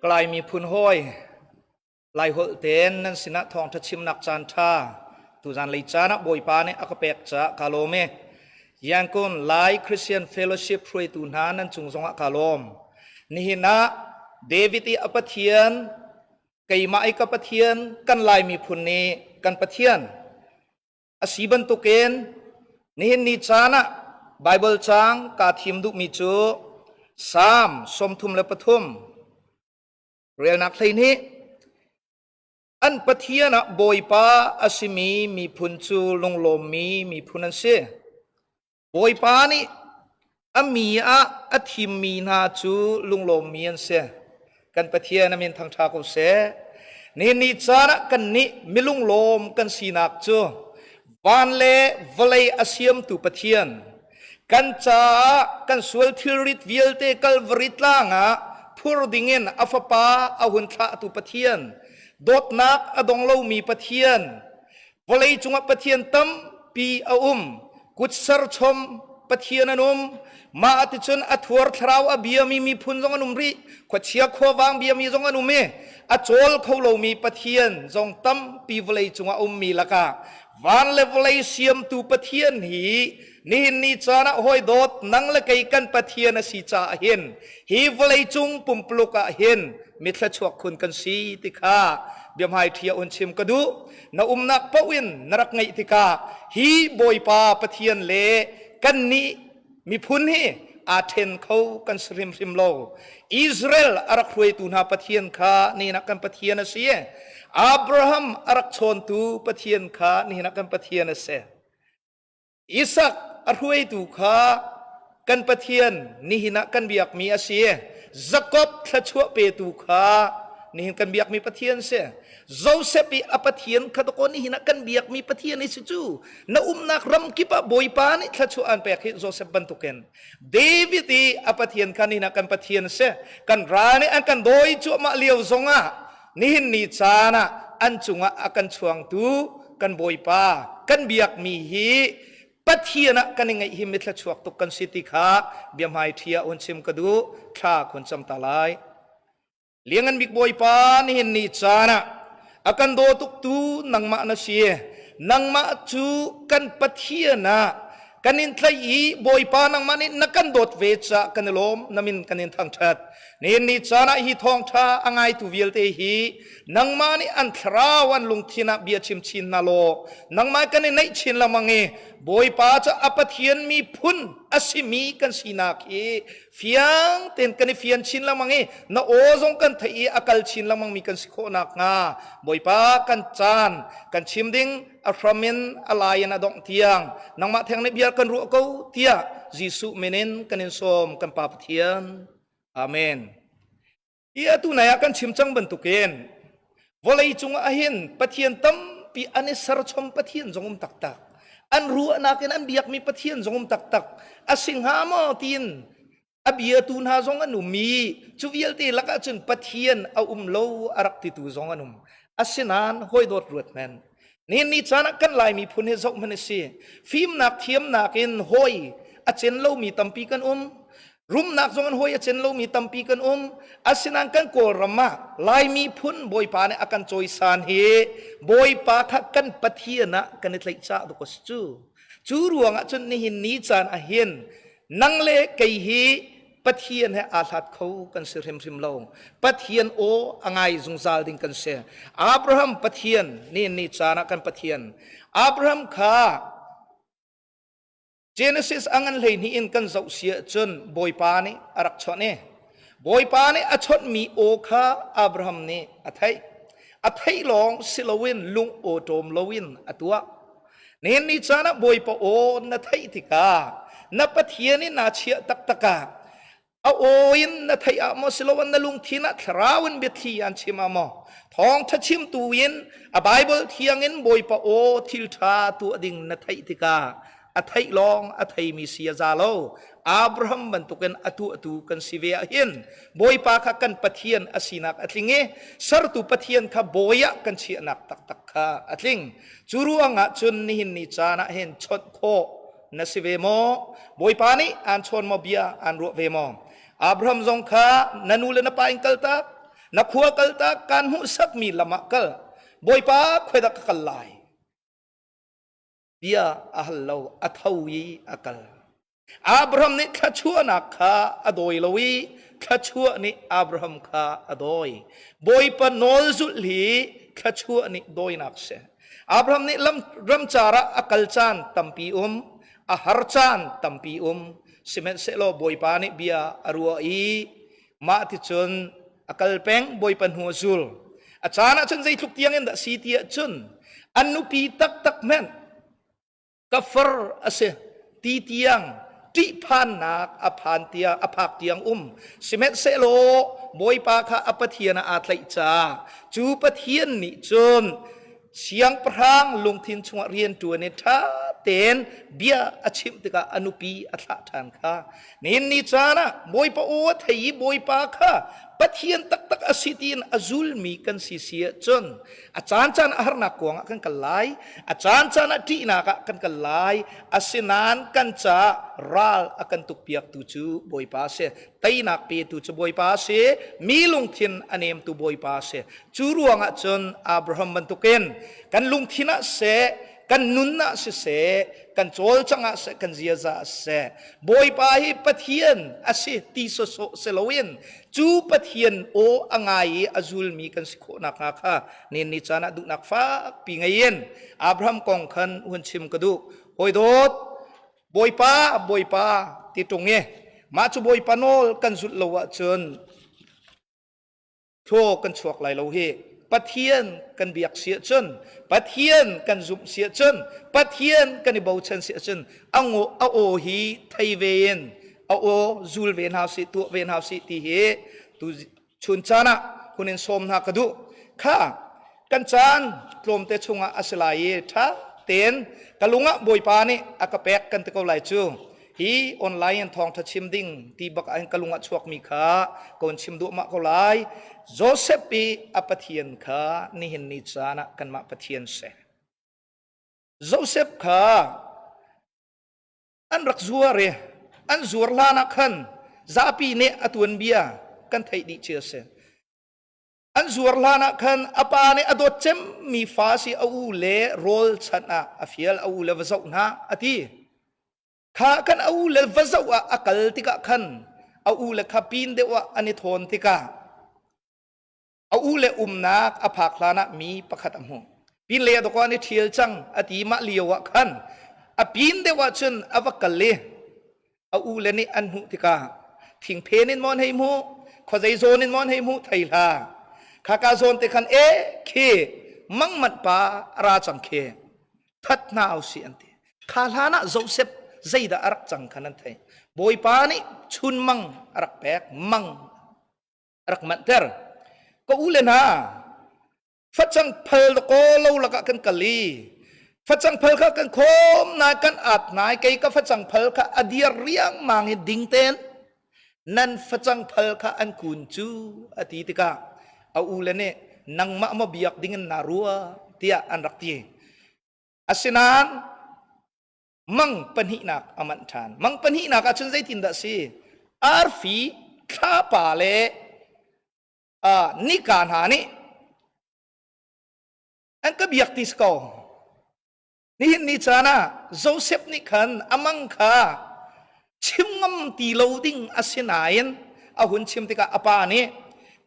Kalay miphun hawi Laiholh tein nan sinah thawngṭha chimnak caan ṭha tuzan lei caan ah Bawipa nih a ka pek caah kaa lawm i Yangon Lai Christian Fellowship hruaitu hna nan cung zongah kaa lawm. Nihin ah David i a Pathian, keimah i ka Pathian, kan Lai miphun nih kan Pathian a si bantukin nihin ni caan ah Baibal caang kaa thim duhmi cu Salm 33 relnak 12. An Pathian ah Bawipa a simi miphun cu lunglawmmi miphun an si. Bawipa nih a mi ah a thimmi hna cu lunglawmmi an si. Kan Pathian a min thangṭha ko seh. Nihin ni caan ah kannih milunglawm kan sinak cu van le vawlei a siamtu Pathian kan caah kan sual thilrit vialte Kalvari tlang ah phur dingin a fapa a hun thlahtu Pathian dawtnak a dong lomi Pathian vawlei cungah Pathian tampi a um kutser chom Pathian an um mah ticun a thuar thlarau a biami miphun zong an um rih khuachia khuavang biami zong an um i a cawl kho lomi Pathian zong tampi vawlei cungah ummi lakah van le vawlei siamtu Pathian hi nihin ni caan ah hawi dawt nang le kei kan Pathian a si caah hin hi vawlei cung pumpuluk ah hin mithla chuak khun kan si ti kha biahmai ṭhia un chim ka duh. Na umnak paoh in na rak ngaih tikah hi Bawipa Pathian le kannih miphun hi aa ṭhen kho kan si hrimhrim lo. Israel a rak hruaitu hna Pathian kha nihin ah kan Pathian a si. Abraham a rak chawntu Pathian kha nihin ah kan Pathian a si. Isak a hruaitu kha kan Pathian nihin ah kan biakmi a si. Jakob thluachuah petu kha nihin kan biakmi Pathian si. Joseph i a Pathian kha dakaw nihin ah kan biakmi Pathian i si cu. Na umnak ram kip ah Bawipa nih thluachuah an pek hi Joseph bantukin. David i a Pathian kha nihin ah kan Pathian si. Kan ral nih an kan dawi cuahmah lio zongah nihin ni caan ah an cungah a kan chuangtu kan Bawipa kan biakmi hi Pathian ah kan i ngaih hi mithla chuak tuk kan si ti kha biahmai ṭhi ah hun chim ka duh. Thla khun cam ta lai. Liangan bik Bawipa, nihin ni caan ah a kan daw tuk tu nangmah na si. Nangmah cu kan Pathian ah kan in tlaih i Bawipa, nangmah nih na kan dawt ve caah kan i lawm, na min kan in thangṭhat. Nihin ni caan ah hi thawngṭha a ngaitu vialte hi nangmah nih an thlarau an lungthin ah bia chim chin hna law nangmah kan i naih chin lengmang i Bawipa cu a Pathian miphun a simi kan sinak hi fiang tein kan i fian chin lengmang i na aw zong kan theih i a kal chin lengmang mi kan si khawh nakhnga Bawipa, kan caan kan chim ding a hram in a lai in a dongh tiang nangmah theng nih bia kan ruah ko tiah Jesuh min in kan in sawm, kan Pa Pathian. Amen. Hi atu nai ah kan chim cang bantukin vawlei cungah hin Pathian tampi an i serchom Pathian zong um taktak. An ruahnak in an biakmi Pathian zong um taktak. A si hnga maw tiin a biatu hna zong an um i cu vialte lakah cun Pathian a um lo a rak titu zong an um. Asinain hawi dawt ruat men. Nihin ni caan ah kan Lai miphun hi zoh hmanh a si. Fimnak thiamnak in hawi a cen lomi tampi kan um. Rumnak zong in hawi a cen lomi tampi kan um. Asinain kan Kawlram ah Lai miphun Bawipa nih a kan cawisan hi Bawipa kha kan Pathian ah kan i tlaih cah duk a si cu. Cu ruangah cun nihin ni caan ah hin nang le kei hi Pathian he aa hlat kho kan si hrimhrim lo. Pathian aw a ngai zungzal ding kan si. Abraham Pathian ni ni caan ah kan Pathian. Abraham kha Genesis a ngan 12 in kan zoh si ahcun Bawipa nih a rak chawnh i Bawipa nih a chawnhmi aw kha Abraham nih a theih. A theih lawng si loin lung awṭawm loin a tuah. Nihin ni caan ah Bawipa aw na theih tikah na Pathian in naa chiah taktak ah a aw in na theih ah maw siloah na lungthin ah thlarau in biathli an chim ah maw thawngṭha chimtu in a Bible thiang in Bawipa aw thil ṭha tuah ding na theih tikah a theih lawng a theimi si a za lo. Abraham bantukin a tuahtu kan si ve ah hin Bawipa kha kan Pathian a sinak a tling i sertu Pathian kha bawi ah kan chiahnak taktak kha a tling. Cu ruangah cun nihin ni caan ah hin chawnh khawh na si ve maw? Bawipa nih aan chawn maw, bia aan ruah ve maw? Abraham zong kha na nu le na pa in kaltak, Na khua kaltak kaan hmuhsakmi lam ah kal. Bawipa khuaidah ka kal lai? Bia a hal lo, a tho i a kal. Abraham nih thluachuahnak kha a dawi lo i thluachuah nih Abraham kha a dawi. Bawipa nawl zulh hi thluachuah nih dawinak si. Abraham nih lam, ramcar ah a kal caan tampi um, a har caan tampi um. Sihmanhsehlaw Bawipa nih bia a ruah i mah ti cun a kal peng Bawipa hnu a zul. A caan ah cun zeitluk tiang in dah si ti ahcun an nupi taktak hmanh ka far a si ti tiang ṭihphannak a phan tiang a phak tiang um sihmanhsehlaw Bawipa kha a Pathian ah aa tlaih caah cu Pathian nih cun siangpahrang lungthin chungah rian ṭuan i ṭha tein bia a chimh tikah a nupi a thlah ṭhan kha nihin ni caan ah Bawipa aw a thei i Bawipa kha Pathian taktak a si tiin a zulmi kan si si ahcun a caancaan ah harnak kuang ah kan kal lai a caancaan ah ṭihnak ah kan kal lai asinain kan caah ral a kan tukpiaktu cu Bawipa a si teinak petu cu Bawipa a si mi lungthin a nemtu Bawipa a si cu ruangah cun Abraham bantukin kan lungthin ah seh kan nun ah siseh kan cawlcang ah seh kan ziaza ah seh Bawipa hi Pathian a si ti sawsawh si loin cu Pathian aw a ngai i a zulmi kan si khawh nakhnga kha nen ni caan ah duhnak fakpi ngei in Abraham kong khan hun chim ka duh. Hawi dawt, Bawipa, Bawipa ti ṭung i mah cu Bawipa nawl kan zulh lo ahcun thlaw kan chuak lai lo hi. Pathian kan biak si ahcun, Pathian kan zumh si ahcun, Pathian kan i bochan si ahcun a a aw hi thei ve in a aw zul ve hna sih tuah ve hna sih ti hi tu chun caan ah hun in sawm hna ka duh kha kan caan tlawmte chungah a si lai i ṭha tein ka lungah Bawipa nih a ka pek kan ti ko lai cu hi online in thawngṭha chim ding ti bak ah ka lungah chuakmi kha ka hun chim duahmah ko lai Joseph i a Pathian kha nihin ni caan ah kanmah Pathian si Joseph kha An rak zuar i an zuar hlan ah khan zapi nih a tuanbia kan theih dih cia si. An zuar hlan ah khan a pa nih a dawt cemmi fa si a u le rawl chanh ah a fial a u le va zoh hna a ti. Kha kan a u le va zoh ah a kal tikah khan a u le kha pin deuh ah an i thawn tikah A u le umnak a phak hlanah mi pakhat a hmuh. Pin lei ah dawkaw an i ṭhial cang a ti mah lio ah khan a pin deuh ah cun a va kal i a u le nih an hmuh tikah thingphen in maw an hei hmuh khuazei zawn in maw an hei hmuh thei hlah khaka zawn te khan e khi mangmanh pa a ra cang khi that hna usih an ti kha hlan ah Joseph zeidah a rak cang khan an thei Bawipa nih chun mang a rak pek mang rak manhter. Ka u le hna, facang phal ko lo lakah kan kal i facang phal kha kan khawm nai kan at nai kei ka facang phal kha a dir riangmang i ding ten nan facang phal kha an kun cu a ti tikah a u le nih nangmah maw biak ding in naa rua tiah an rak ti. Asinain mang pahnihnak a manh ṭhan. Mang pahnihnak ah cun zeitindah si? Arfi, thlapa le nika hna nih an ka biak ti si ko. Nihin ni caan ah Joseph nih khan a mang kha chim ngam ti lo ding a si nain a hun chim tikah a pa nih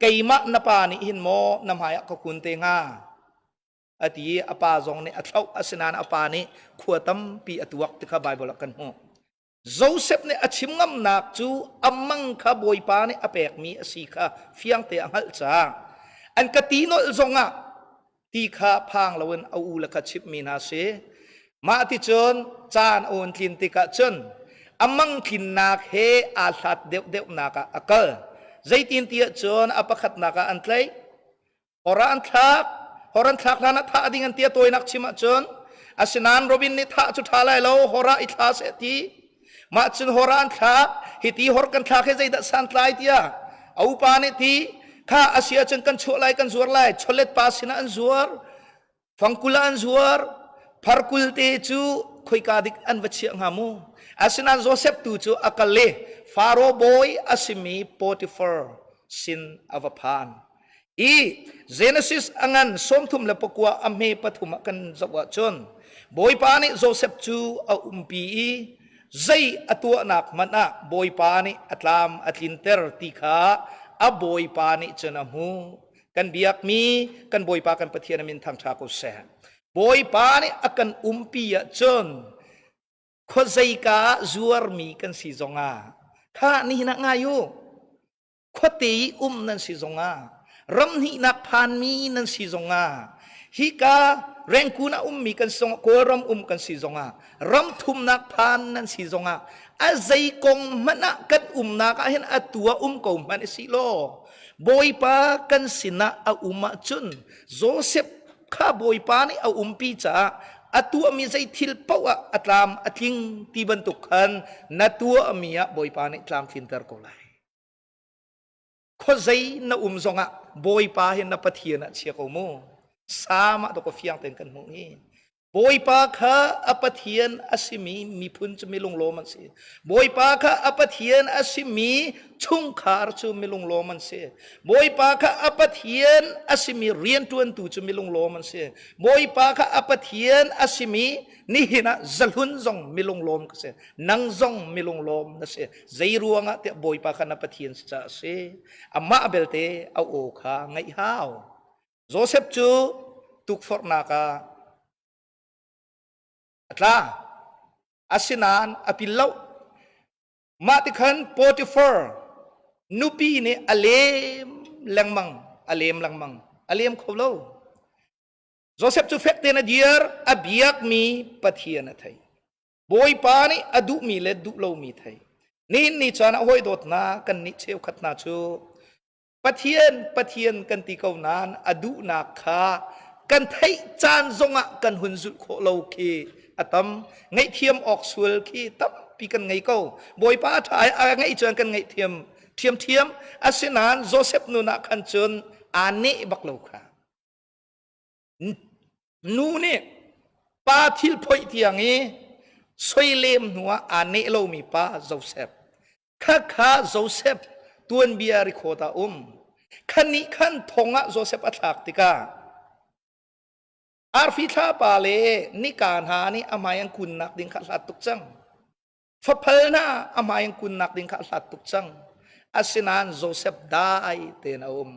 keimah na pa nih hin maw na hmai ah ka kun te hnga? A ti i a pa zong nih a thlauh asinain a pa nih khua tampi a tuak ti kha Baibal ah kan hmuh. Joseph nih a chim ngamnak cu a mang kha Bawipa nih a pekmi a si kha fiangte a hngalh caah an ka ti nolh zongah ti kha phang loin a u le kha chimhmi hna si. Mah ti cun caan a un tlin tikah cun a mang tlinnak he aa hlat deuhdeuhnak ah a kal. Zeitin tiah cun a pakhatnak ah an tlaih, Hora an thlak. Hor an thlak hlan ah thah ding an tia tawinak chim ahcun asinain Robin nih thah cu ṭha lai lo hora i thla seh ti. Mah cun hora an thlak. Hi ti hor kan thlak hi zeidah santlai tiah a upa nih ti kha a si ahcun kan chuah lai kan zuar lai chawlet pa sinah an zuar fangkul ah an zuar pharkul te cu khoika dik an va chiah hnga mu asinain Joseph tu cu a kal i Faro bawi a simi Potiphar sin a va phan. I Genesis a ngan 39 a hme pathum ah kan zoh ahcun Bawipa nih Joseph cu a umpi i zei a tuahnak hmanh ah Bawipa nih a tlam a tlinter ti kha a Bawipa nih cun a hmuh. Kan biakmi kan Bawipa kan Pathian a min thangṭha ko seh. Bawipa nih a kan umpi ahcun khuazeika ah zuarmi kan si zongah kha nihin ah ngai u. Khuate i um nan si zongah, ramhnihnak phanmi nan si zongah, hika Rengkun ah ummi kan si zongah, Kawlram um kan si zongah, ram thumnak phan nan si zongah, a zei kong hmanh ah kan umnak ah hin atu ah um ko hmanh si law, Bawipa kan sinah a um ahcun Joseph kha Bawipa nih a umpi caah a tuahmi zei thil paoh ah a tlam a tling ti bantuk khan na tuahmi ah Bawipa nih tlam tlinter ko lai. Khuazei na um zongah Bawipa hi na Pathian ah chia ko mu. Sam ah dawkaw fiang tein kan hmuh hi. Bawipa kha a Pathian a simi miphun cu milunglawm an si. Bawipa kha a Pathian a simi chungkhar cu milunglawm an si. Bawipa kha a Pathian a simi rianṭuantu cu milunglawm an si. Bawipa kha a Pathian a simi nihin ah zahlun zong milunglawm ka si. Nang zong milunglawm na si. Zei ruangah tiah Bawipa kha na Pathian si caah a si. Amah belte a aw kha ngaih hau. Joseph cu tukforhnak ah a tla. Asinain a pil lo. Mah ti khan Potiphar nupi nih a lem lengmang, a lem lengmang, a lem kho lo. Joseph cu fek tein a dir, a biakmi Pathian a thei. Bawipa nih a duhmi le duh lomi thei. Nihin ni caan ah hawi dawtnak kan nih cheukhat hna cu Pathian Pathian kan ti ko nain a duhnak kha kan theih caan zongah kan hun zulh khawh lo khi a tam. Ngaihthiam awk sual khi tampi kan ngei ko. Bawipa a ṭha a ngeih cun kan ngaihthiam ṭhiamṭhiam. Asinain Joseph nun ah khan cun aa neh bak lo kha. Nu nih pa thil phoih tiang i soilem hnuah aa neh lomi pa Joseph. Khakha Joseph tuanbia record ah um. Khan nih khan thong ah Joseph a thlak tikah arfi thlapa le nika hna nih a hmai an kunnak ding kha hlat tuk cang. Faphal hna a hmai an kunnak ding kha a hlat tuk cang. Asinain Joseph dai tein a um.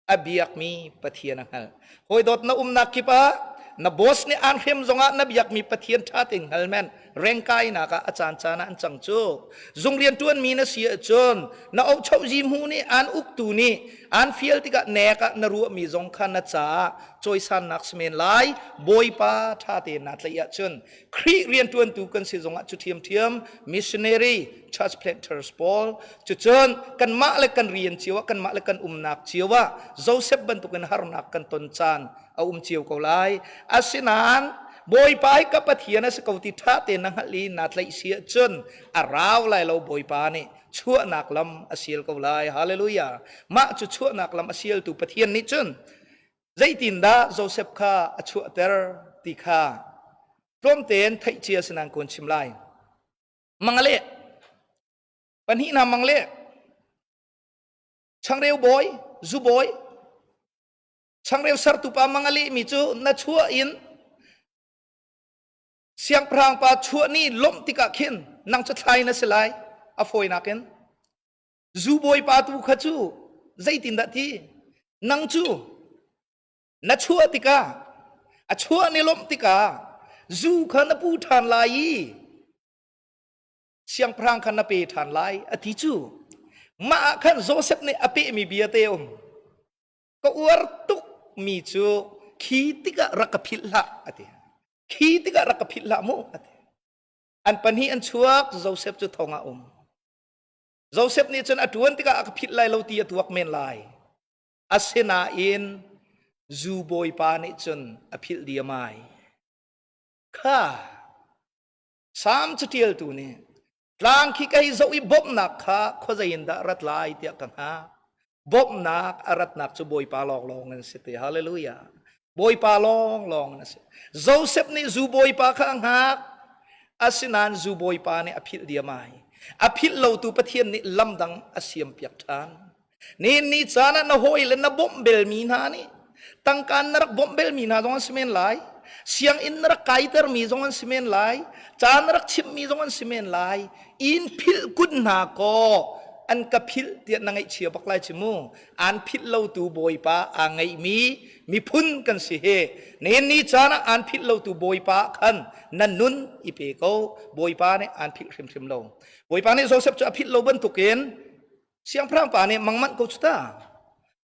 A biakmi Pathian a hngalh. Hawi dawt na umnak kip ah na boss nih aan hrem zongah na biakmi Pathian ṭha tein hngal men. Rengkainak ah a caan caan ah an cang cu. Zung rian ṭuanmi na si ahcun na ohchohzi hmu nih aan uktu nih aan fial tikah nek ah na ruahmi zong kha na caah cawisannak si men lai. Bawipa ṭha tein naa tlaih ahcun Khrih rianṭuantu kan si zongah cu ṭhiamṭhiam missionary church planters pawl cucun kanmah le kan rian cio ah kanmah le kan umnak cio ah Joseph bantukin harnak kan ton caan a um cio ko lai. Asinain Bawipa hi ka Pathian a si ko ti ṭha tein na hngalh i naa tlaih si ahcun a rau lai lo Bawipa nih chuahnak lam a sial ko lai. Hallelujah. Mah cu chuahnak lam a sialtu Pathian nih cun Zeitindah Joseph kha a chuahter ti kha tlawmtein theih cia si nan kun chim lai. Mangle pahnih hna mangle changreu bawi zu bawi changreu sertu pa mangale mi cu na chuah in siangpahrang pa chuah ni lawmh tikah khin nang cu thlai na si lai a fawinak in Zu bawipa tu kha cu zeitindah ti nang cu na chuah tikah a chuah ni lawmh tikah zu kha na pu ṭhan lai i siangpahrang kha na pe ṭhan lai a ti cu. Mah ah khan Joseph nih a pehmi bia te um ka uar tuk mi cu khi tikah rak ka philh hlah a ti, khi tikah rak ka philh hlah mu a ti. An pahnih an chuak. Joseph cu thong ah um. Joseph nih cun a ṭuan tikah a ka philh lai lo ti a tuak men lai. Asinain zu bawipa nih cun a philh diam ai. Kha Salm caṭialtu nih tlang khi ka hei zoh i bawmhnak kha khuazei in dah rat lai tiah ka hngak. Bawmhnak a ratnak cu Bawipa lawnglawng an si te. Hallelujah. Bawipa lawnglawng an si. Joseph nih zu bawipa kha a hngak. Asinain zu bawipa nih a philh diam ai. A philh lotu Pathian nih lamdang a siampiak ṭhan. Ni ni caan ah na hawi le na bawmh belmi hna nih tangka na rak bawmh belmi hna zong an si men lai. Sianginn na rak kaitermi zong an si men lai. Ca na rak chimhmi zong an si men lai. In philh kun hna kaw an ka philh tiah na ngaihchia bak lai ci mu. An philh lotu Bawipa aa ngeihmi miphun kan si hi. Nihin ni caan ah an philh lotu Bawipa khan na nun i pe ko. Bawipa nih an philh hrimhrim lo. Bawipa nih Joseph cu a philh lo bantukin Siangpahrang pa nih mang manh ko cu ta.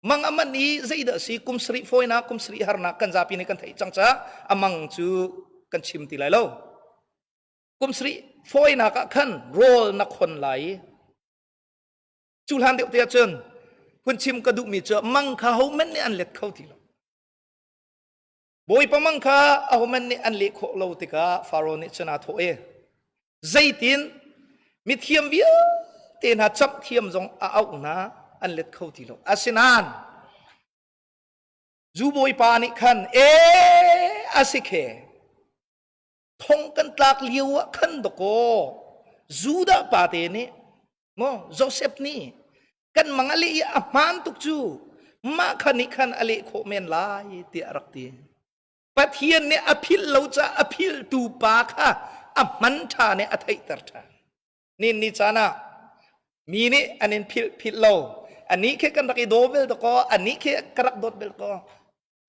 Mang a manh i zeidah si kum sarih fawinak kum sarih harnak kan zapi nih kan theih cang caah a mang cu kan chim ti lai lo. Kum sarih fawinak ah khan rawl na khon lai i cu hlan deuh te ahcun hun chim ka duhmi cu mang kha hohmanh nih an let kho ti lo. Bawipa mang kha ahohmanh nih an leh khawh lo tikah Faro nih cun aa thawh i zeitin mithiam vialte hna camh thiam zong a auh hna an let kho ti lo. Asinain zu bawipa nih khan e a si khe thong kan tlak lio ah khan dakaw Judah pa te nih maw Joseph nih kan mang a leh i a hmaan tuk cu mah kha nih khan a leh khawh men lai tiah a rak ti. Pathian nih a philh lo caah a philhtu pa kha a hman ṭha nih a theihter ṭhan. Nin ni caan ah mi nih an in philh philh lo. Anih khi kan rak i daw bel dakaw, anih khi ka rak dawt bel kaw.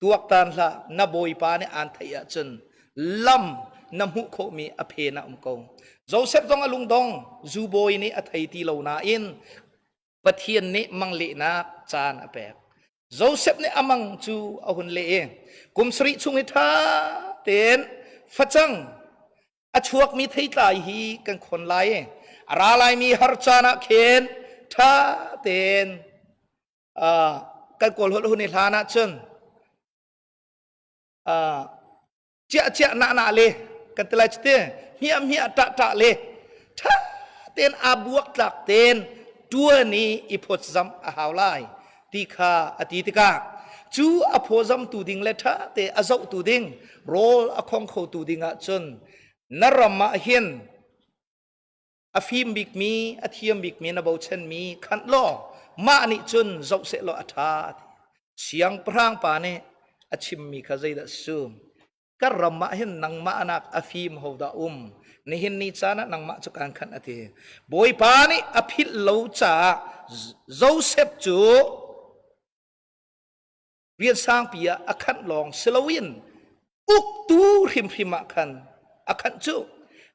Tuaktan hlah, na bawipa nih aan theih ahcun lam na hmuh khawhmi a phen ah um ko. Joseph zong a lungdong, zu bawi nih a thei ti lo nain Pathian nih mang lehnak caan a pek. Joseph nih a mang cu a hun leh i kum sarih chung i ṭha tein facang a chuakmi theitlai hi kan khon lai i a ra laimi har caan ah khin ṭha tein kan kawl holh hun i hlan ah cun ciah ciah nah nah le kan ti lai te hmiah hmiah ṭah ṭah le ṭha tein aa buak tlak tein ṭuan i i phawtzam a hau lai ti kha a ti tikah cu a phawzamtu ding le ṭha te a zohtu ding rawl a khong khotu ding ah cun na ram ah hin a fim bikmi a thiam bikmi na bochanmi khanh law mah nih cun zoh seh law a ṭha siangpahrang pa nih a chimmi kha zeidah sum ka ram ah hin nangmah nak a fim ho dah um nihin ni caan ah nangmah cu kaan khanh a ti bawipa nih a philh lo caah Joseph cu rian sangpi ah a khanh lawng si loin uktu hrimhrim ah khan a khanh cu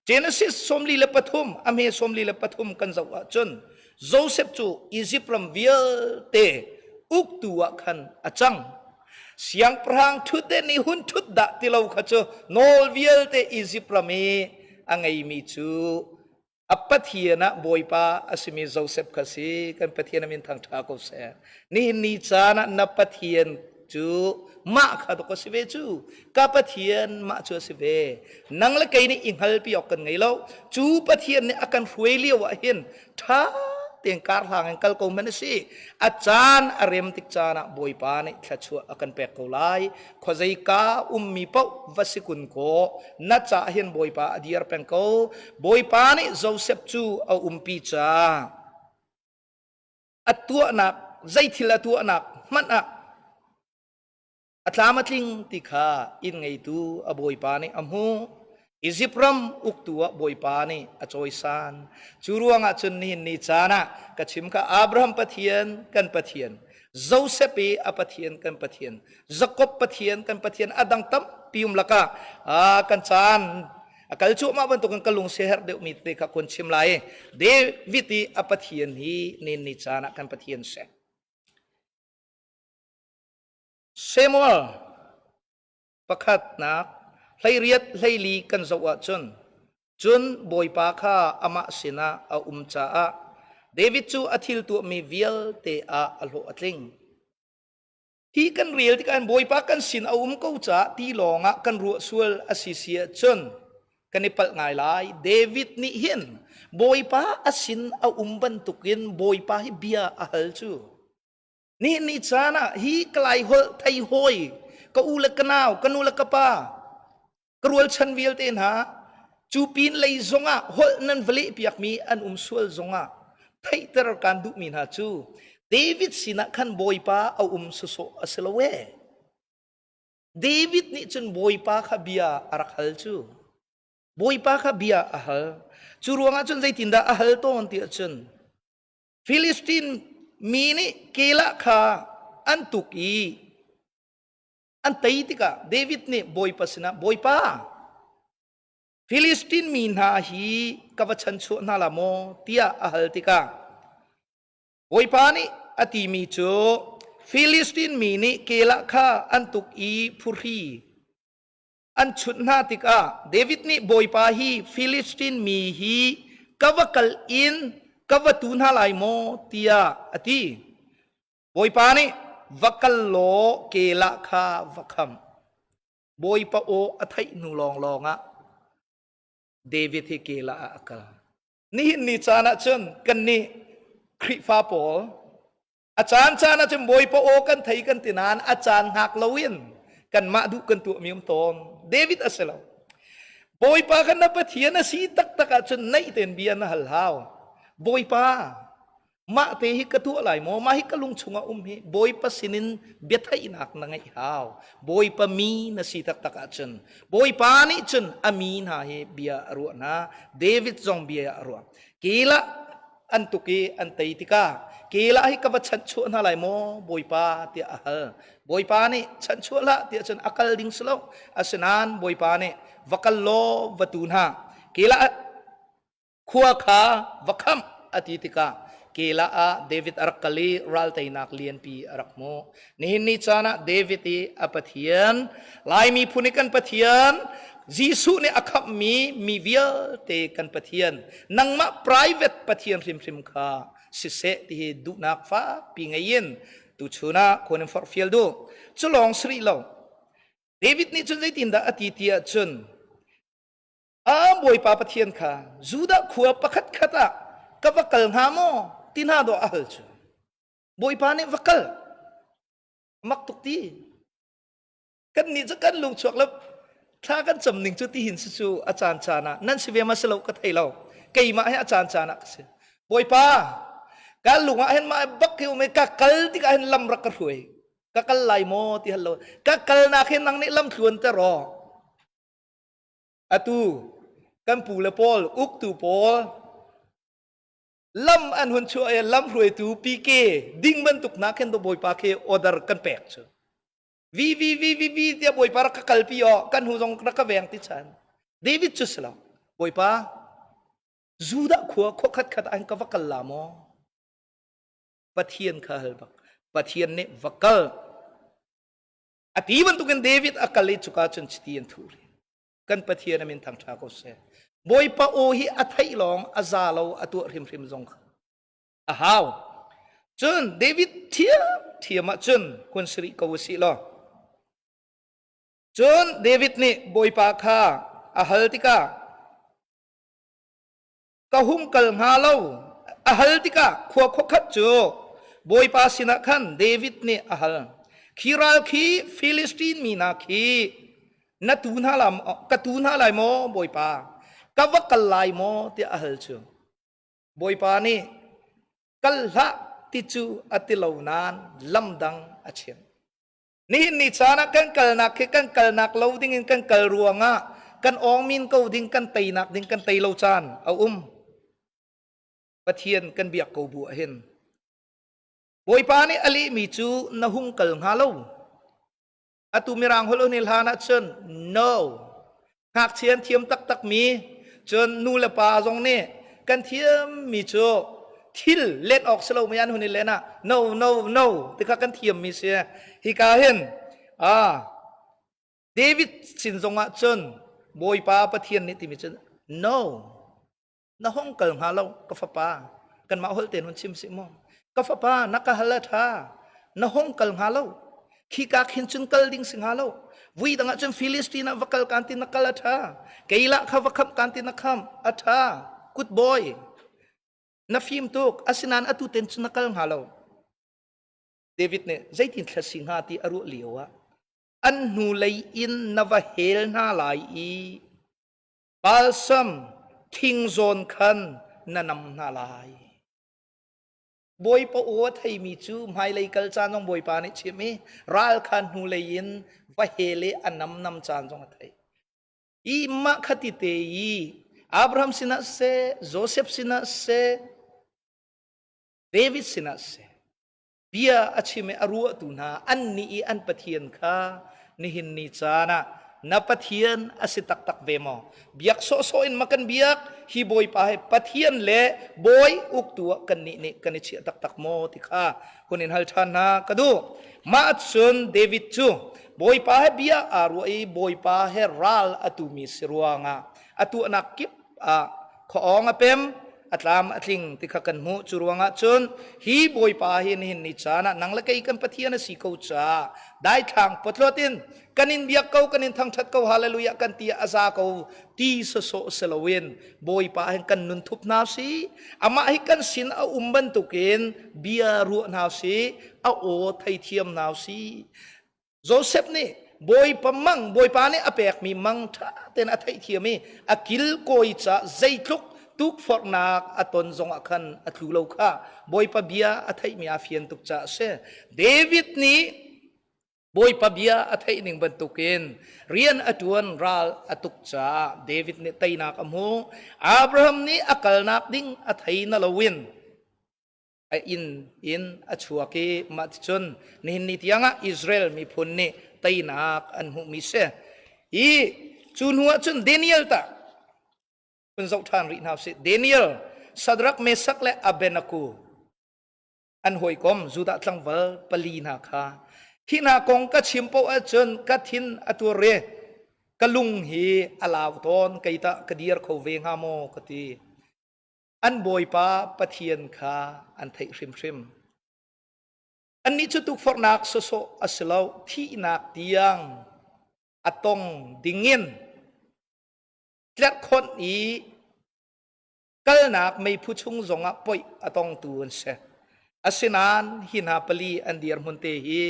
Genesis 43 a hme 43 kan zoh ahcun Joseph cu Egypt ram vialte uktu ah khan a cang siangpahrang ṭhutden nih hun ṭhut dah ti lo kha cu nawl vialte Egypt ram i a ngeimi cu a Pathian ah Bawipa a simi Joseph kha si. Kan Pathian a min thangṭha ko seh. Nihin ni caan ah na Pathian cu mah kha dok a si ve cu. Ka Pathian mah cu a si ve. Nang le kei nih i hngalpi awk kan ngei lo. Cu Pathian nih a kan hruai lio ah hin ṭha tein kar hlang in kal ko man a si. A caan a rem tik caan ah Bawipa nih thluachuah a kan pek ko lai. Khuazei ka ummi paoh va si kun kaw na caah hin Bawipa a dir peng ko. Bawipa nih Joseph cu a umpi ca a tuahnak zeithil a tuahnak hmanh ah a tlam a tling ti kha inn ngeitu a bawipa nih a hmuh. Izipt ram uktu ah bawipa nih a cawisan. Cu ruangah cun nihin ni caan ah ka chim kha Abraham Pathian kan Pathian, Joseph i a Pathian kan Pathian, Jakob Pathian kan Pathian a dang tampi um lakah kan caan a kal cuahmah bantukin ka lung siaherh deuhmi te kha kun chim lai. David i a Pathian hi nin ni caan ah kan Pathian si. Samuel pakhatnak 18 14 kan zoh ahcun cun Bawipa kha amah sinah a um caah David cu a thil tuahmi vialte ah a hlawh a tling. Hi kan rel tikah Bawipa kan sin a um ko caah ti lawngah kan ruah sual a si si ahcun kan i palh ngai lai. David nih hin Bawipa a sin a um bantukin Bawipa hi bia a hal cu. Ni ni caan ah hi ka lai holh thei hawi ka u le ka nau ka nu le ka pa ka rualchan vialte hna cu pin lei zongah holh nan va leh piakmi an um sual zongah theihter kan duhmi hna cu. David sinah khan Bawipa a um sawsawh a si lo ee. David nih cun Bawipa kha bia a rak hal cu. Bawipa kha bia a hal. Cu ruangah cun zeitindah a hal tawn ti ahcun Filistin mi nih Kelah kha an tuk i an tei tikah David nih Bawipa sinah Bawipa Filistin mi hna hi ka va chanchuah hna la maw tiah a hal tikah Bawipa nih a timi cu Filistin mi nih Kelah kha an tuk i phuhri an chunh hna tikah David nih Bawipa hi Filistin mi hi ka va kal in ka va tu hna lai maw tiah a ti. Bawipa nih va kal law Kelah kha va kham. Bawipa aw a theih hnu lawnglawng ah David hi Kelah ah a kal. Nihin ni caan ah cun kannih Khrihfa pawl a caan caan ah cun Bawipa aw kan thei kan ti nain a caan hngak loin kanmah duh kan tuahmi um tawn. David a si lo. Bawipa kha na Pathian a si taktak ahcun naih tein bia na hal hau. Bawipa mah te hi ka tuah lai maw mah hi ka lung chungah um hi bawipa sinin biatheihnak na ngeih hau bawipa mi na si taktak ahcun bawipa nih cun a mi hna hi bia a ruah hna David zong bia a ruah kila an tuk i an tei tikah kila hi ka va chanhchuah hna lai maw bawipa tiah a hal bawipa nih chanhchuah hlah tiah cun a kal ding si lo asinain bawipa nih va kal law va tu hna kila Khua kha va khamh a ti tikah Keilah ah David a rak kal i ralteinak lianpi a rak hmuh. Nihin ni caan ah David i a Pathian, Lai miphun i kan Pathian, Jesuh nih a khamhmi mi vialte kan Pathian, nangmah private Pathian hrimhrim kha siseh ti hi duhnak fakpi ngei in tuchun ah khuan in forhfial duh. Cu lawng si rih lo. David nih cun zeitindah a ti ti ahcun A Bawipa Pathian kha Judah khua pakhat khat ah ka va kal hnga maw ti hna dawh a hal cu. Bawipa nih va kal. Mak tuk ti. Kan nih cu kan lung chuak lo thla kan cam ning cu tihin si cu a caan caan ah nan si ve ma si lo ka thei lo. Keimah hi a caan caan ah ka si. Bawipa ka lung ah hin mah bak hi um i ka kal tikah hin lam rak ka hruai. Ka kal lai maw ti hal lo. Ka kal nak hin nang nih lam thluan te rawh. Atu kan pu le pawl uktu pawl lam an hun chuah i lam hruaitu PK ding bantuk na khin do bawipa khi order kan pek cu V V V V V tiah bawipa rak ka kalpi o kan hu zong rak ka veng ti chan David cu si lo bawipa Judah khua khua khat khat an ka va kal la maw Pathian kha hal bak Pathian nih va kal A ti bantukin David a kal i cuka cun chiti an thuh rih. Kan Pathian a min thangṭha ko seh. Bawipa aw hi a theih lawng a za lo a tuah hrimhrim zong kha a hau. Cun David thiamthiam ah cun hun si rih ko u sih law. Cun David nih Bawipa kha a hal tikah ka hung kal hnga lo a hal tikah khua khuakhat cu Bawipa sinah khan David nih a hal. Khi ral khi Filistin mi hna khi na tu hna la ka tu hna lai maw Bawipa ka va kal lai maw tiah a hal cu Bawipa nih kal hlah ti cu a ti lo nain lam dang a chim. Nihin ni caan ah kan kalnak khi kan kalnak lo ding in kan kal ruangah kan awngmin ko ding kan teinak ding kan tei lo caan a um. Pathian kan biak ko bu ahhin. Bawipa nih a lehmi cu na hung kal hnga lo. Atu mirang holh ni hlan ah cun no. Ngakchia an thiam taktak mi cun nu le pa zong nih kan thiam mi cu thil let awk si lo mi an hun i len ah no no no ti kha kan thiam mi si hika hin ah David sin zong ah cun Bawipa Pathian nih timi cun no na hong kal hnga lo ka fapa kanmah holh tein hun chim si mu ka fapa na ka hal a ṭha na hong kal hnga lo khika khin cun kal ding si hnga lo vui dang ah cun Philistine ah va kal kan ti na kal a ṭha keilah kha va khamh kan ti na khamh a ṭha good boy na fim tuk asinain atu ten cun na kal hnga lo David nih zeitin thla si hnga ti a ruah lio ah an hnulei in na va hel hna lai i Balsam thing zawn khan na nam hna lai. Bawipa aw a theimi cu hmailei kal caan zong Bawipa nih chim i ral kha hnulei in va hel i a nam nam caan zong a thei. I mah khati te i Abraham sinah seh, Joseph sinah seh, David sinah seh, bia a chim i a ruahtu hna annih i an Pathian kha nihin ni caan ah na Pathian a si taktak ve maw? Biak sawhsawh in ma kan biak? Hi Bawipa hi Pathian le Bawi uktu ah kannih nih kan i chiah taktak maw ti kha hun in hal ṭhan hna ka duh. Mah cun David cu Bawipa he bia aa ruah i Bawipa he ral a tumi si ruangah a tuahnak kip ah khuaawng a pem a tlam a tling ti kha kan hmuh. Cu ruangah cun hi Bawipa hi nihin ni caan ah nang le kei kan Pathian a si ko caah daithlang potlot in kan in biak ko kan in thangṭhat ko hallelujah kan ti a za ko ti sawsawh si loin Bawipa hin kan nun thup hna si amah hi kan sin a um bantukin bia ruah hna si a aw theithiam hna si. Joseph nih Bawipa mang Bawipa nih a pekmi mang ṭha tein a theihthiam i a kilkawi caah zeitluk tukforhnak a ton zongah khan a tlu lo kha Bawipa bia a theihmi aa fian tuk caah a si. David nih Bawipa bia a theih ning bantukin rian a ṭuan ral a tuk caah David nih teinak a hmu. Abraham nih a kalnak ding a thei na loin a inn in a chuak i mah ticun nihin ni tiangah Israel miphun nih teinak an hmuhmi si. I cu hnu ah cun Daniel tah kun zoh ṭhan rih hna usih. Daniel, Shadrach, Meshach le Abednego an hawikom Judah tlangval pali hna kha hi hna kong ka chim paoh ahcun ka thin a tur i ka lung hi a lau tawn kei tah ka dir kho ve hnga maw ka ti. An Bawipa Pathian kha an theih hrimhrim. Annih cu tukforhnak sawsawh a si lo, thihnak tiang a tong dingin tlerhkhonh i kalnak meiphu chung zongah poih a tongtu an si. Asinain hi hna pali an dirhmun te hi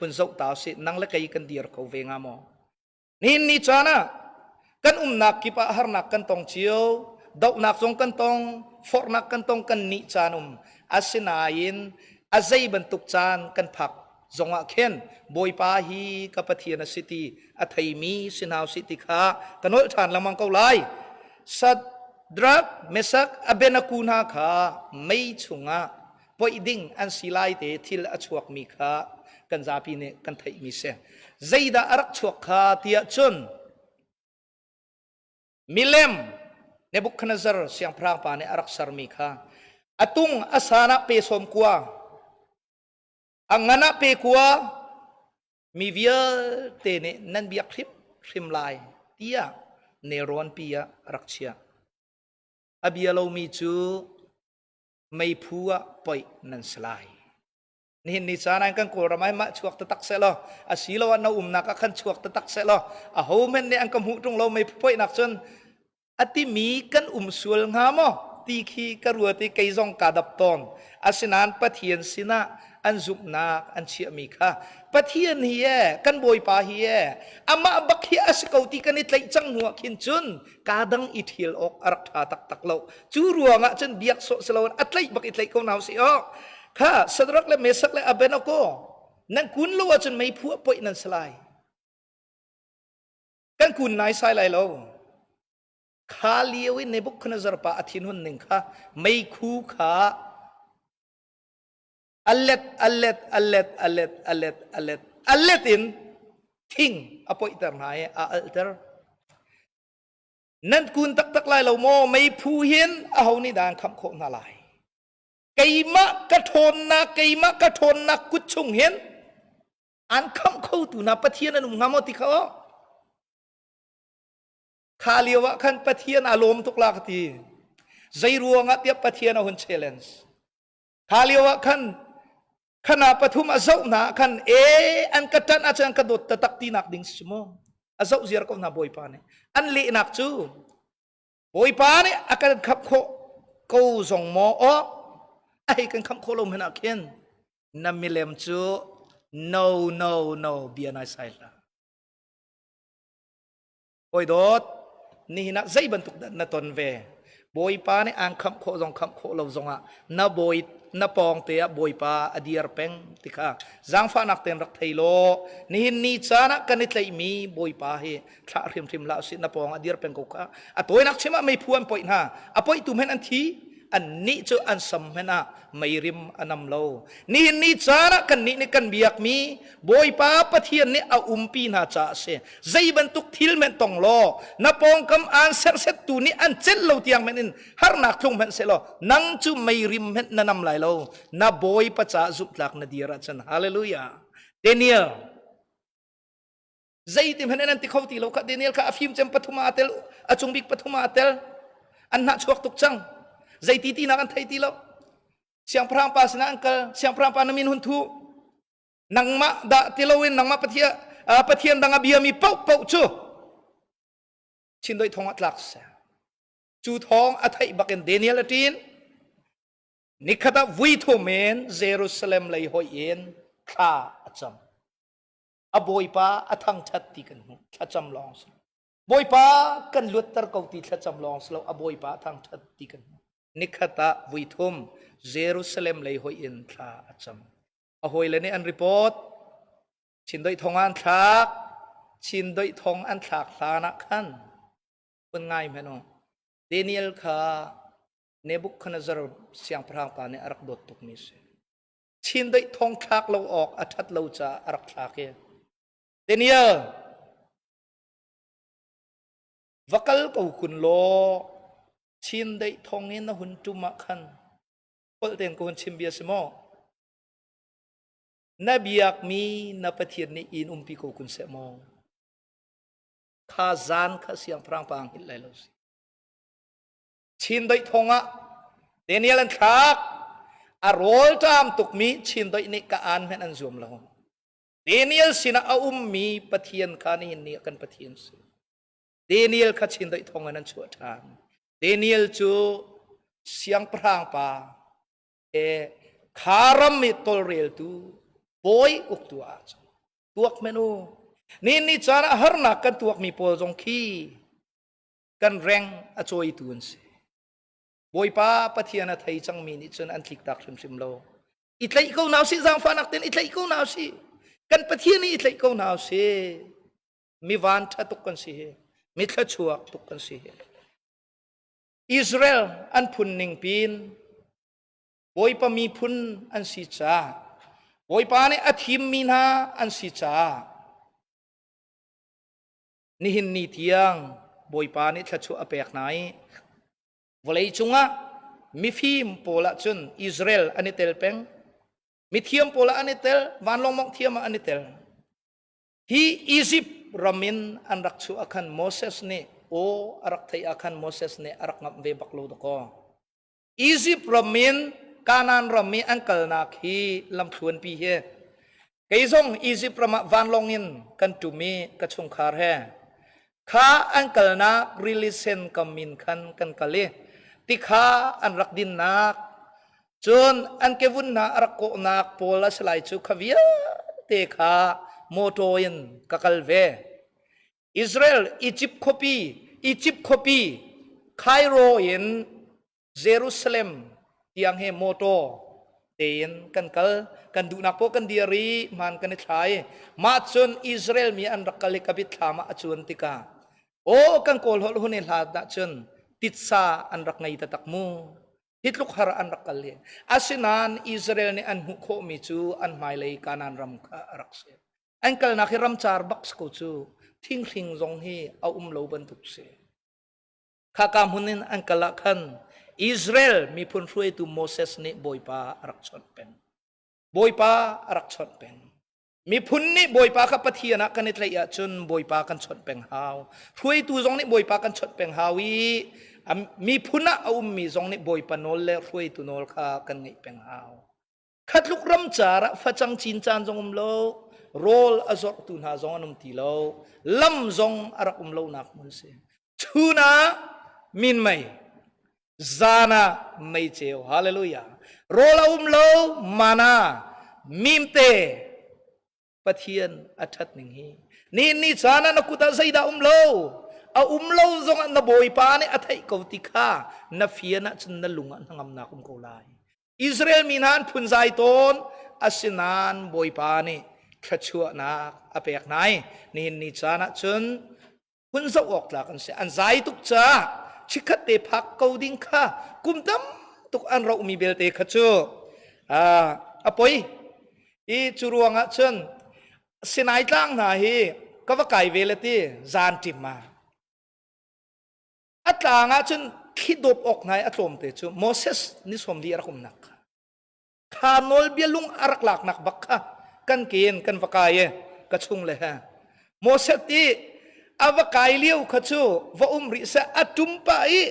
hun zoh ta usih, nang le kei kan dir kho ve hnga maw? Nihin ni caan ah kan umnak kip ah harnak kan tong cio, dohnak zong kan tong, forhnak kan tong, kan nih caan um. Asinain a zei bantuk caan kan phak zongah khin Bawipa hi ka Pathian a si ti a theimi si hna usih ti kha ka nolh ṭhan lengmang ko lai. Shadrach, Meshach, Abednego hna kha mei chungah poih ding an si lai te thil a chuakmi kha kan zapi nih kan theihmi si. Zeidah a rak chuak kha tiah cun milem Nebuchadnezzar siangpahrang pa nih a rak sermi kha a tung a san ah pe sawm kua a ngan ah pe kua mi vialte nih nan biak hrim hrim lai tiah nelrawn pi ah a rak chiah. A bia lomi cu meiphu ah poih nan si lai. Nihin ni caan ah kan Kawlram ah mah chuak taktak seh law asiloah na umnak ah khan chuak taktak seh law aho hmanh nih an ka hmuh ṭung lo meiphu poihnak cun a timi kan um sual hnga maw ti khi ka ruat i kei zong kaa dap tawn. Asinain Pathian sinah an zumhnak an chiahmi kha Pathian hi e kan Bawipa hi e amah bak hi a si ko ti kan i tlaih cang hnu ah khin cun kaa dang i ṭhial awk a rak ṭha taktak lo. Cu ruangah cun biak sawh si loin a tlaih bak i tlaih ko hna usih aw. Kha Shadrach le Meshach le Abednego nan kun lo ahcun meiphu ah poih nan si lai. Kan kun naisai lai lo. Kha lio i Nebuchadnezzar pa a thinhun ning kha meikhu kha a let a let a let a let a let a let a let in thing a poihter hna i a alhter. Nan kun taktak lai lo maw? Meiphu hin aho nih dah an khamh khawh hna lai? Keimah ka ṭhawnnak, keimah ka ṭhawnnak kut chung hin an khamh khotu hna Pathian an um hnga maw ti kha aw. Kha lio ah khan Pathian aa lawm tuk la ka ti. Zei ruangah tiah Pathian a hun challenge. Kha lio ah khan khana pathum a zoh hna ah khan e an ka ṭanh ahcun an ka dawt taktak tinak ding si maw? A zoh ziar ko hna Bawipa nih. An lehnak cu Bawipa nih a kan khamh khawh ko zong maw aw a hei kan khamh khawh lo hmanh ah khin na milem cu no no no bia nai sai hlah. Hawi dawt, nihin ah zei bantuk dah na ton ve? Bawipa nih aan khamh khawh zong khamh khawh lo zongah na bawi Na pawng te ah Bawipa a dir peng ti kha zaangfahnak tein rak thei law nihin ni caan ah kan i tlaihmi Bawipa hi thlah hrimhrim hlah usih. Na pawng a dir peng ko kha. A tawinak chim ah meiphu an poih hna. A poihtu hmanh an thi. Annih cu an sam hmanh ah meirim a nam lo. Nihin ni caan ah kannih nih kan biakmi Bawipa Pathian nih a umpi hna caah a si. Zei bantuk thil hmanh tong law, na pawngkam aan serhsettu nih an celh lo tiang hmanh in harnak tlung hmanh sehlaw, nang cu meirim hmanh na nam lai lo. Na Bawipa caah zumhtlak na dir ahcun. Hallelujah. Daniel Zeiti hmanh in an ti kho ti lo kha. Daniel kha a fim cem pathum ah a tel, a cung bik pathum ah a tel. An hnah chuak tuk cang. Zeiti tinak an thei ti lo. Siangpahrang pa sinah an kal. Siangpahrang pa na min hun thu. Nangmah dah ti loin nangmah Pathian Pathian dang a biami paoh paoh cu chindoih thong ah tlak seh. Cu thawng a theih bakin Daniel a ṭin. Nikhat ah vui thum in Jerusalem lei hoih in thla a cam. A Bawipa a thangṭhat ti kan hmuh. Thlacam lawng si. Bawipa kan luatter ko ti thlacam lawng si lo, a Bawipa a thangṭhat ti kan hmuh. Nikhat ah vui thum Jerusalem lei hoih in thla a cam. A hawile nih an report. Chindoih thong ah an thlak. Chindoih thong an thlak hlan ah khan hun ngai hmanh u. Daniel kha Nebuchadnezzar siangpahrang pa nih a rak dawt tukmi si. Chindeih thong thlak lo awk a ṭhat lo caah a rak thlak i Daniel, va kal ko kun law chindeih thong in na hun ṭum ah khan holh tein ka hun chim bia si maw? Na biakmi na Pathian nih in umpi ko kun seh maw? Kha zan kha siangpahrang pa ang hngilh lai lo si. Chindoih thong ah Daniel an thlak. A rawlṭam tukmi Chindoih nih ka aan hmanh an zuam lo. Daniel sinah a ummi Pathian kha nihin ni ah kan Pathian si. Daniel kha Chindoih thong in an chuah ṭhan. Daniel cu siangpahrang pa he kha ram i tawlreltu bawi uktu ah cang. Tuak men u. Nihin ni caan ah harnak kan tuakmi pawl zong khi kan reng a cawitu an si. Bawipa Pathian a thei cangmi nih cun an tliktak hrimhrim lo. I tlaih ko hna usih, zaangfahnak tein i tlaih ko hna usih. Kan Pathian i i tlaih ko hna usih. Mi van ṭha tuk kan si hi. Mi thluachuak tuk kan si hi. Israel an phun ning pin Bawipa miphun an si caah Bawipa nih a thimmi hna an si caah Nihin ni tiang Bawipa nih thluachuah a pek hna i vawlei cungah mifim pawl ah cun Israel an i tel peng. Mithiam pawl ah an i tel, vanlawng mawngh thiam ah an i tel. Hi Egypt ram in an rak chuah ah khan Moses nih aw a rak theih ah khan Moses nih a rak ngamh ve bak lo dakaw. Egypt ram in Kanaan ram i an kalnak hi lamthluanpi hi kei zong Egypt ram ah vanlawng in kan ṭum i ka chungkhar he kha an kalnak rili sen kam in khan kan kal i tikha an rak dinnak cun an kevun hna a rak kawhnak pawl a si lai cu kha vialte kha motor in ka kal ve. Israel Egypt khuapi Egypt khuapi Cairo in Jerusalem tiang he motor tein kan kal. Kan duhnak poh kan dir i hmaan kan i thlai. Mah cun Israel mi an rak kal i ka mitthlam ah a cuan tikah, aw, kan kawl holh hun i hlat ahcun titsa an rak ngei taktak mu. Hi tluk har an rak kal hi. Asinain Israel nih an hmuh khawhmi cu an hmailei Kanaan ram kha a rak si. An kalnak hi ramcar bak si ko cu. Thinghring zong hi a um lo bantuk si. Khaka hmun in an kal ah khan Israel miphun hruaitu Moses nih Bawipa a rak chawnh peng. Bawipa a rak chawnh peng. Miphun nih Bawipa kha Pathian ah kan i tlaih ahcun Bawipa kan chawnh peng hau. Hruaitu zong nih Bawipa kan chawnh peng hau i miphun ah a ummi zong nih Bawipa nawl le hruaitu nawl kha kan ngaih peng hau. Khatluk ramcar ah facang cin caan zong um lo, rawl a zorhtu hna zong an um ti lo, lam zong a rak um lonak hmun si. Chun ah minmei, zan ah meiceu. Hallelujah. Rawl a um lo, mana, mimte, Pathian a ṭhat ning hi. Ni ni caan ah na kut ah zeidah um lo? A um lo zong ah na Bawipa nih a theih ko ti kha na fian ahcun na lung ah hnangamnak um ko lai. Israel mi hna an phunzai tawn. Asinain Bawipa nih thluachuahnak a pek hna i nihin ni caan ah cun hun zoh awk tlak an si. An zai tuk caah chikkhat te phak ko ding kha kum tam tuk an rohmi belte kha cu a poi. I cu ruangah cun Sinai tlang hna hi ka va kai ve le ti zan ṭim ah a tlang ah cun thli dawp awk hna i a tlawm te cu Moses ni sawm li a rak umnak kha kha nawlbia lung a rak laknak bak kha kan ke in kan va kai i ka chung le he Moses i a va kai lio kha cu va um rih seh a ṭum pah i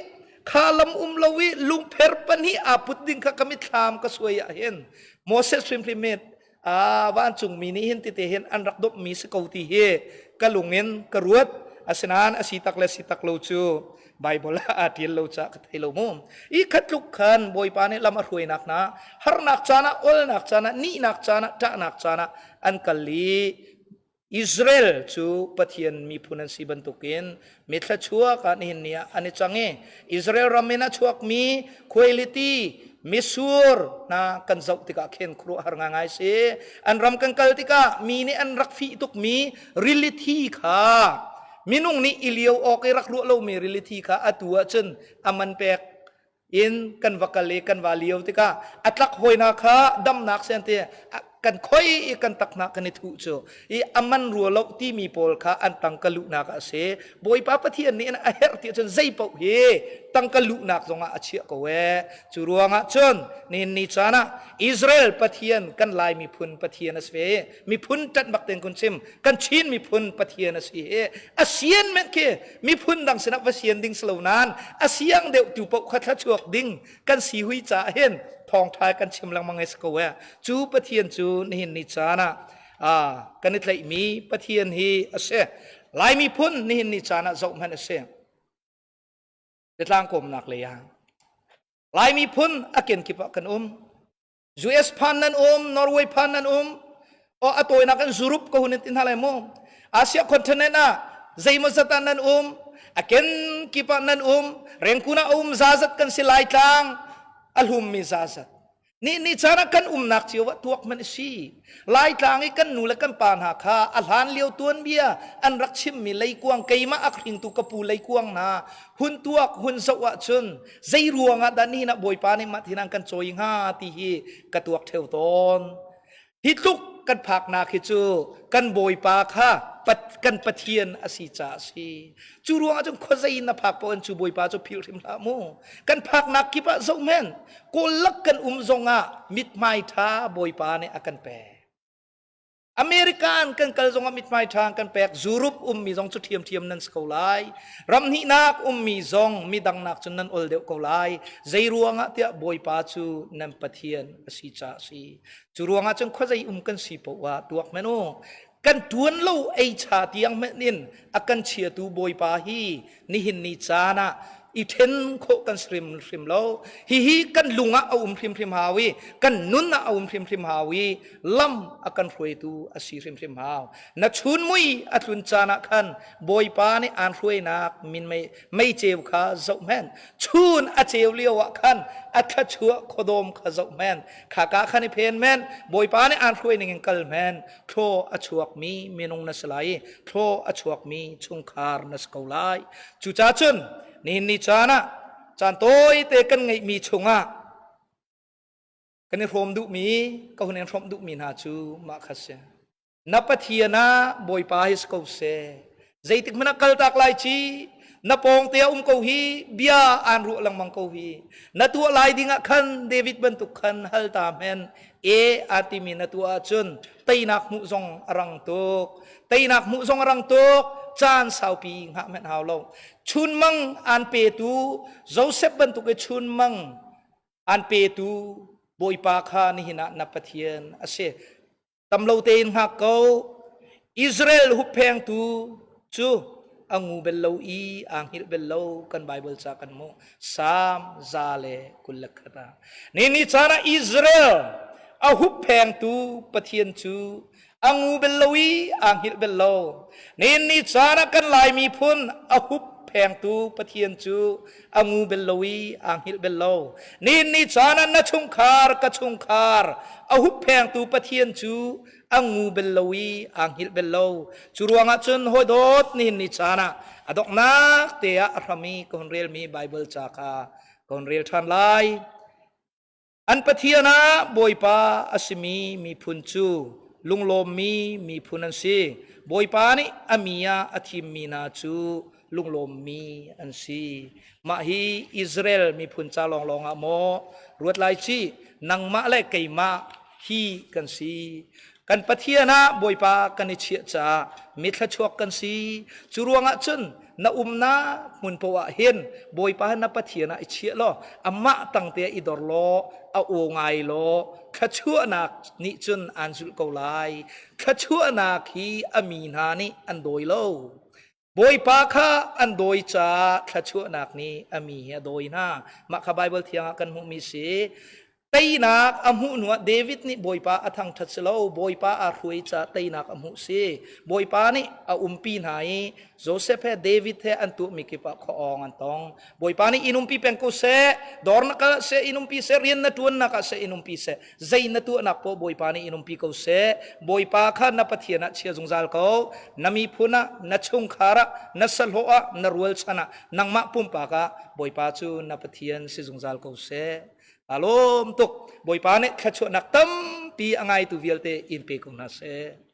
kha lam um lo i lungpher pahnih aa put ding kha ka mitthlam ka suai ah hin Moses hrimhrim in a vancungmi nih hin tete hin an rak dawpmi si ko ti hi ka lungin ka ruat. Asinain a si tak le si tak lo cu Bible ah aa ṭial lo caah ka thei lo mu. I khatluk khan Bawipa nih lam a hruainak hna harnak caan ah, olnak caan ah, nihnak caan ah, ṭahnak caan ah an kal i Israel cu Pathian miphun an si bantukin mithla chuak ah nihin ni ah an i cang i Israel ram in a chuakmi khuailiti misur hna kan zoh tikah khin khuaruahhar ngaingai si. An ram kan kal tikah mi nih an rak fih tukmi rili thi kha, minung nih i lio awk i rak ruah lomi rili thi kha atu ahcun a man pek in kan va kal i kan va lio tikah a tlak hawi hna kha damnak sian ti kan khoi i kan tak hna kan i thuh cu i aman rua lo timi pawl kha an tangka luhnak a si. Bawipa Pathian nih a herh ti cun zei paoh hi tangka luhnak zongah a chiah ko e. Cu ruangah cun nihin ni caan ah Israel Pathian kan Lai miphun Pathian a si ve. Miphun ṭanh bak ten kun chim, kan Chin miphun Pathian a si i a sian men khi miphun dang sinah va sian ding si lo nain a siang deuh tu paoh kha thluachuak ding kan si hui caah hin thawngṭha kan chim lengmang ai si ko e. Cu Pathian cu nihin ni caan ah kan i tlaihmi Pathian hi a si. Lai miphun nihin ni caan ah zoh hmanh a si. Biatlang kawmnak lei ah Lai miphun a kenkip ah kan um. US phan nan um, Norway phan nan um, o a tawinak in Europe ko hun in tin hna lai mu. Asia continent ah zeimaw zat ah nan um, a ken kip ah nan um, Rengkun ah um zazat kan si, Laitlang a hlummi zazat. Ni ni caan ah kan umnak cio ah tuak man si. Laitlang i kan nu le kan pa hna kha a hlan lio tuanbia an rak chimmi leikuang, keimah a hringtu ka pu leikuang hna hun tuak hun zoh ahcun zei ruangah dah nihin ah Bawipa nih mah thin an kan cawi hnga ti hi ka tuak ṭheo tawn. Hi tluk kan phaknak hi cu kan Bawipa kha kan Pathian a si caah a si. Cu ruangah cun khuazei na phak paoh in cu Bawipa cu philh hrim hlah mu. Kan phaknak kip ah zoh men Kawl lak kan um zongah mithmai ṭha Bawipa nih a kan pek. American kan kal zongah mithmai ṭha kan pek. Europe ummi zong cu ṭhiamṭhiam nan si ko lai. Ram hnihnak ummi zong midang nak cun nan ol deuh ko lai. Zei ruangah tiah Bawipa cu nan Pathian a si caah a si. Cu ruangah cun khuazei um kan si paoh ah tuak men u. Kan ṭuan lo ei cha tiang hmanh in a kan chiatu Bawipa hi nihin ni caan ah i ṭhen khawh kan si hrimhrim lo. Hihi kan lung ah a um hrimhrim hau i kan nun ah a um hrimhrim hau i lam a kan hruaitu a si hrimhrim hau. Na chun mui a tlun caan ah khan Bawipa nih aan hruainak min mei mei ceu kha zoh hmanh. Chun a ceu lio ah khan a thluachuah khuadawm kha zoh hmanh. Khaka khan i phen men. Bawipa nih aan hruai ning in kal men. Thlaw a chuakmi minung na si lai i thlaw a chuakmi chungkhar na si ko lai. Cucaah cun nihin ni caan ah caan tawite kan ngeihmi chungah kan i hrawm duhmi, ka hun in hrawmh duhmi hna cu mah kha si. Na Pathian ah Bawipa hi si ko seh. Zeitik hmanh ah kaltak lai ci, na pawng te a um ko hi, bia aan ruah lengmang ko hi. Na tuah lai ding ah khan David bantuk khan hal ta men e a timi na tuah ahcun teinak hmuh zong a rang tuk. Teinak hmuh zong a rang tuk. Caan saupi hngah hmanh hau lo. Chunmang aan petu Joseph bantuk i chunmang aan petu Bawipa kha nihin ah na Pathian a si. Tam lo tein hngak ko. Israel hupphengtu cu a ngu bel lo i aa hngilh bel lo, kan Bible ca kan hmuh. Salm 121 ah. Ni ni caan ah Israel a hupphengtu Pathian cu a ngu bel lo i aa hngilh bel lo. Ni ni caan ah kan Lai miphun a hup. hupphengtu Pathian cu a ngu bel lo i aa hngilh bel lo. Nihin ni caan ah na chungkhar ka chungkhar a hupphengtu Pathian cu a ngu bel lo i aa hngilh bel lo. Cu ruangah cun hawidawt nihin ni caan ah a donghnak te ah a hram i ka hun relmi Baibal ca kha ka hun rel ṭhan lai. An Pathian ah Bawipa a simi miphun cu lunglawmmi miphun an si. Bawipa nih a mi ah a thimmi hna cu lunglawmmi an si. Mah hi Israel miphun ca lawnglawng ah maw ruat lai ci nangmah le keimah hi kan si. Kan Pathian ah Bawipa kan i chiah caah mithluachuak kan si. Cu ruangah cun na umnak hmun poah ah hin Bawipa na Pathian ah i chiah law amah tangte ah i dor law a aw ngai law thluachuahnak nih cun aan zulh ko lai. Thluachuahnak hi a mi hna nih an dawi lo. Bawipa kha an dawi caah thluachuahnak nih a mi hi a dawi hna. Mah kha Baibal thiang ah kan hmuhmi si. Teinak a hmuh hnuah David nih Bawipa a thangṭhat si lo, Bawipa aa hruai caah teinak a hmuh si. Bawipa nih a umpi hna i Joseph he David he an tuahmi kip ah khuaawng an tong. Bawipa nih in umpi peng ko seh, dawr na kal ah seh, in umpi seh, rian na ṭuannak ah seh, in umpi seh, zei na tuahnak poah Bawipa nih in umpi ko seh. Bawipa kha na Pathian ah chia zungzal ko. Na miphun ah, na chungkhar ah, na sahlawh ah, na rualchan ah, nangmah pumpak ah Bawipa cu na Pathian si zungzal ko seh. Aa lawm tuk. Bawipa nih thluachuahnak tampi a ngaitu vialte in pe ko hna seh.